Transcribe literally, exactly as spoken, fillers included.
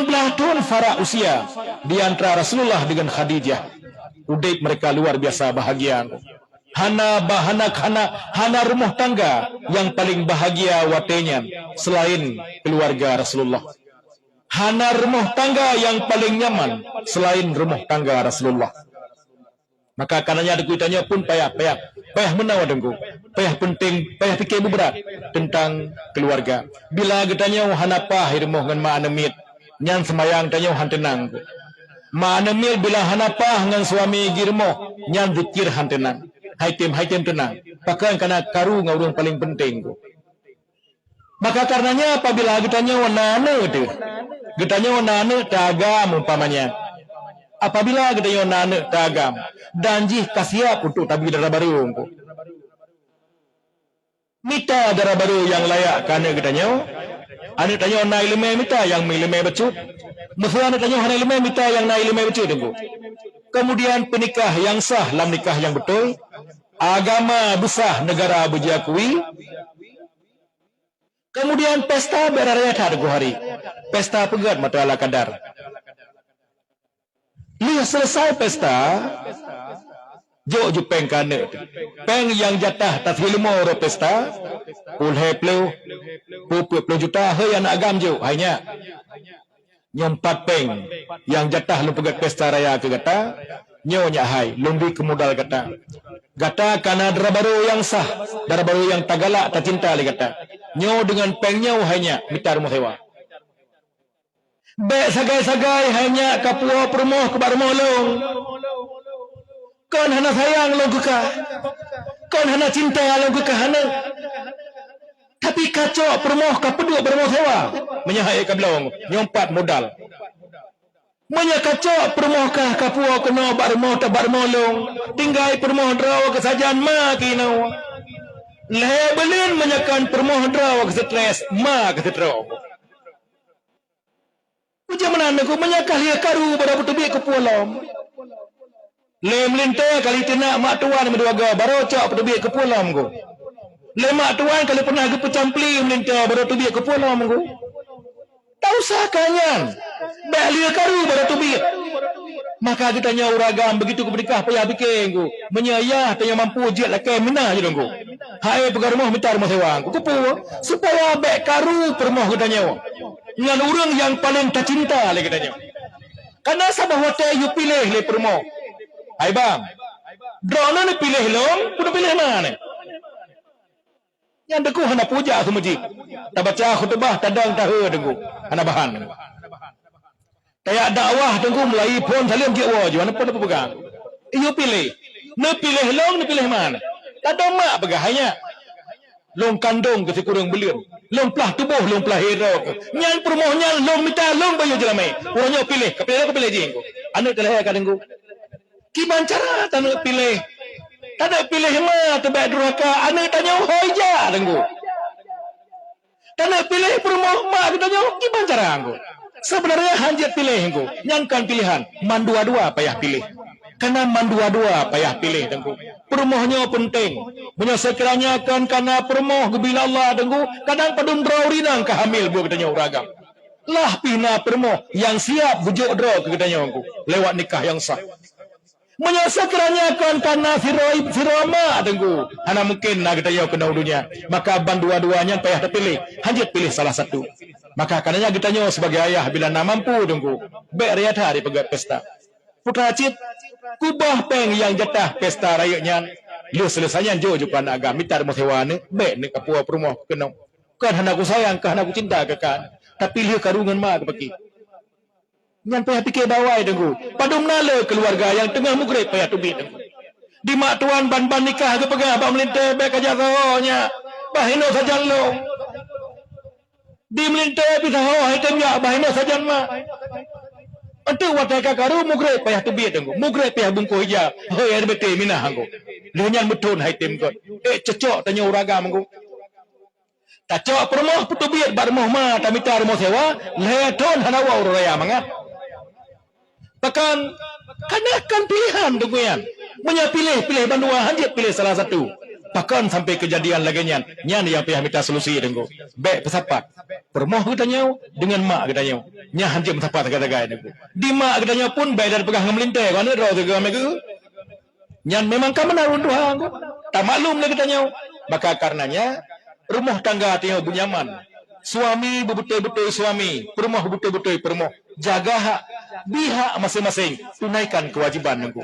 Blaih thon farak usia di antara Rasulullah dengan Khadijah. Udeb mereka luar biasa bahagia. Hana ba-, hana, hana, hana rumoh tangga nyang paleng bahagia watée nyan seulaén keuluwarga Rasulullah. Hana rumoh tangga nyang paleng nyaman seulaén rumoh tangga Rasulullah. Maka kareuna nyan, Teungku, tanyoe pun payah, payah, payah meunoe, Teungku. Payah peunteng, payah pike bubrat teuntang keuluwarga. Bila geutanyoe hana paih rumoh ngon ma aneuk miet, nyan seumayang tanyoe han teunang, Teungku. Ma aneuk miet bila hana paih ngon suami di rumoh, nyan zikir han teunang. Hai tem, hai tem teunang. Pakon kana karu ngon ureuëng paleng peunteng, Teungku. Maka kareuna nyan, apabila geutanyoe na aneuk teuh, geutanyoe na aneuk teuh agam umpamanya. Apabila geutanyoe na aneuk teuh agam dan jih ka siap untuk tabi dara barô, Teungku. Mita dara barô nyang layak keu aneuk geutanyoe. Aneuk tanyoe na iéleumé, mita nyang meuiéleumé bacut. Meuseu aneuk tanyoe hana iéleumé, mita nyang na iéleumé bacut, Teungku. Keumudian peunikah nyang sah lam nikah nyang beutôi, agama beusah, neugara beujiakui. Keumudian pesta bèk raya that, Teungku, hari. Pesta peugöt mata ala kadar. Lheueh seuleusai pesta, jok ju péng keu aneuk teuh. Péng nyang jatah tasileumo uroe pesta, peuet ploh, peuet ploh juta, hei aneuk agam jok, hai nyak. Nyoe pat péng nyang jatah lôn peugöt pesta raya keu gata, nyoe nyak hai, lôn bri keu modal gata. Gata kana dara barô nyang sah, dara barô nyang tagalak tacinta lé gata. Nyoe deungon péng nyoe, hai nyak, mita rumoh sewa. Bèk sagai-sagai hai nyak kapuwoe peurumoh keu bak rumoh lôn. Kon hana sayang lôn keu kah. Kon hana cinta lôn keu kah, hana. Tapi kacok peurumoh kapeuduek bak rumoh sewa. Meunyoe hai ka bloe, nyoe pat modal. Meunyoe kacok peurumoh kah kapuwoe keunoe bak rumoh, bak rumoh lôn, tinggai peurumoh droe keusajan ma keunoe. Lhèe buleuen meunyoe kon peurumoh droe keu stres, ma keu stres. Ujeuen meunan, Teungku, meunyoe kah lheueh karu baru beuteubiet keupeue lom. Lé meulintèe kali teunak mak tuan meudua goe, baru cok beuteubiet keupeue lom, Teungku. Lé mak tuan kali peunah geupeucampli meulintèe baru teubiet keupeue lom, Teungku. Tak usah kah nyan. Bèk lheueh karu baru teubiet. Maka geutanyoe ureueng agam begitu geupeunikah payah pike, Teungku. Meunyoe yah tanyoe mampu jeuet lakèe minah jih, Teungku. Hai peugah rumoh mita rumoh sewa, Teungku. Keupeue? Supaya bèk karu peurumoh geutanyoe. Ngon ureueng nyang paleng tacinta lé geutanyoe. Kana saboh watèe yue piléh lé peurumoh. Hai bang, droeneuh neupiléh lôn, peue neupiléh ma nyoe? Nyan Teungku hana peue jak keu meuseujid. Tabaca khutubah, tadong, tahe Teungku. Hana bahan. Tajak dakwah Teungku mulai phôn saleuem jeuet woe ju, hana peue neupeugah. Yue piléh. Neupiléh lôn, neupiléh ma nyoe? Tadong mak peugah, hai nyak. Lôn kandong keu sikureueng buleuen. Lôn plah tuboh, lôn plah hé droe keuh. Nyan peurumoh nyan lôn mita, lôn bayeue jeulamèe. Uroe nyoe piléh, kapiléh lôn, kapiléh jih Teungku. Aneuk talhèe ka Teungku. Kiban cara taneuk piléh. Taneuk piléh ma teuh bèk durhaka, aneuk tanyoe ho ija Teungku. Taneuk piléh peurumoh mak geutanyoe kiban cara Teungku. Seubeunarnya han jeuet piléh Teungku. Nyan kon piléhan, mandua-dua payah piléh. Kana mandua-dua payah piléh Teungku. Peurumoh nyoe peunteng. Meunyoe seukiranya kon kana peurumoh geubri lé Allah Teungku, kadang padum droe ureueng inong ka hamil buet geutanyoe ureueng agam. Lah pih na peurumoh nyang siap geujok droe keu geutanyoe Teungku lewat nikah nyang sah. Meunyoe seukiranya kon kana sidroe, sidroe mak Teungku, hana mungken na geutanyoe keunoe donya, maka bandua-dua nyan payah tapiléh, hanjeuet piléh salah satu. Maka kareuna nyan geutanyoe sibagai ayah bila na mampu Teungku, bèk raya that dipeugöt pesta. Putra cit, kubah péng nyang jatah pesta rayeuk nyan, lheueh seuleusoe nyan jok ju keu aneuk agam mita rumoh sewa nyoe, bèk nyoe kapuwoe peurumoh keunoe. Kon hana kusayang, kon hana kucinta keu kah, tapi lheueh karu ngon ma kupaki. Nyan payah pike bak awai Teungku. Padum na le keuluwarga nyang teungoh mugreb payah teubiet Teungku. Di mak tuan ban-ban nikah geupeugah bak meulintèe bèk kajak saho nyak, bah inoe sajan lôn. Di meulintèe pih saho hai tem nyak, bah inoe sajan mak. Enteuk watèe ka karu mugreb payah teubiet Teungku. Mugreb payah bungkôh ija, hôi air beutée minah Teungku. Lheueh nyan meuthon hai tem göt. Ék cocok tanyoe ureueng agam Teungku. Tacok peurumoh peuteubiet bak rumoh ma, tamita rumoh sewa, lhèe thon hana woe uroe raya mangat. Pakon, kareuna kon piléhan Teungku nyan. Meunyoe piléh, piléh bandua, hanjeuet piléh salah satu. Pakon sampai keujadian lagée nyan? Nyan nyang payah mita solusi, Teungku. Bék peusapat. Peurumoh geutanyoe deungon mak geutanyoe. Nyan hanjeuet meusapat sagai-sagai, Teungku. Di mak geutanyoe pun bék tapeugah ngon meulintée, kon droe teuga meugeue. Nyan memang ka meunan rhun tuha, Teungku. Tamaklum lé geutanyoe. Maka karenanya, rumoh tangga tanyoe beunyaman. Suami beubeutôi-beutôi suami, peurumoh beubeutôi-beutôi peurumoh. Jaga hak, bi hak maséng-maséng, tunaikan keuwajéban, Teungku.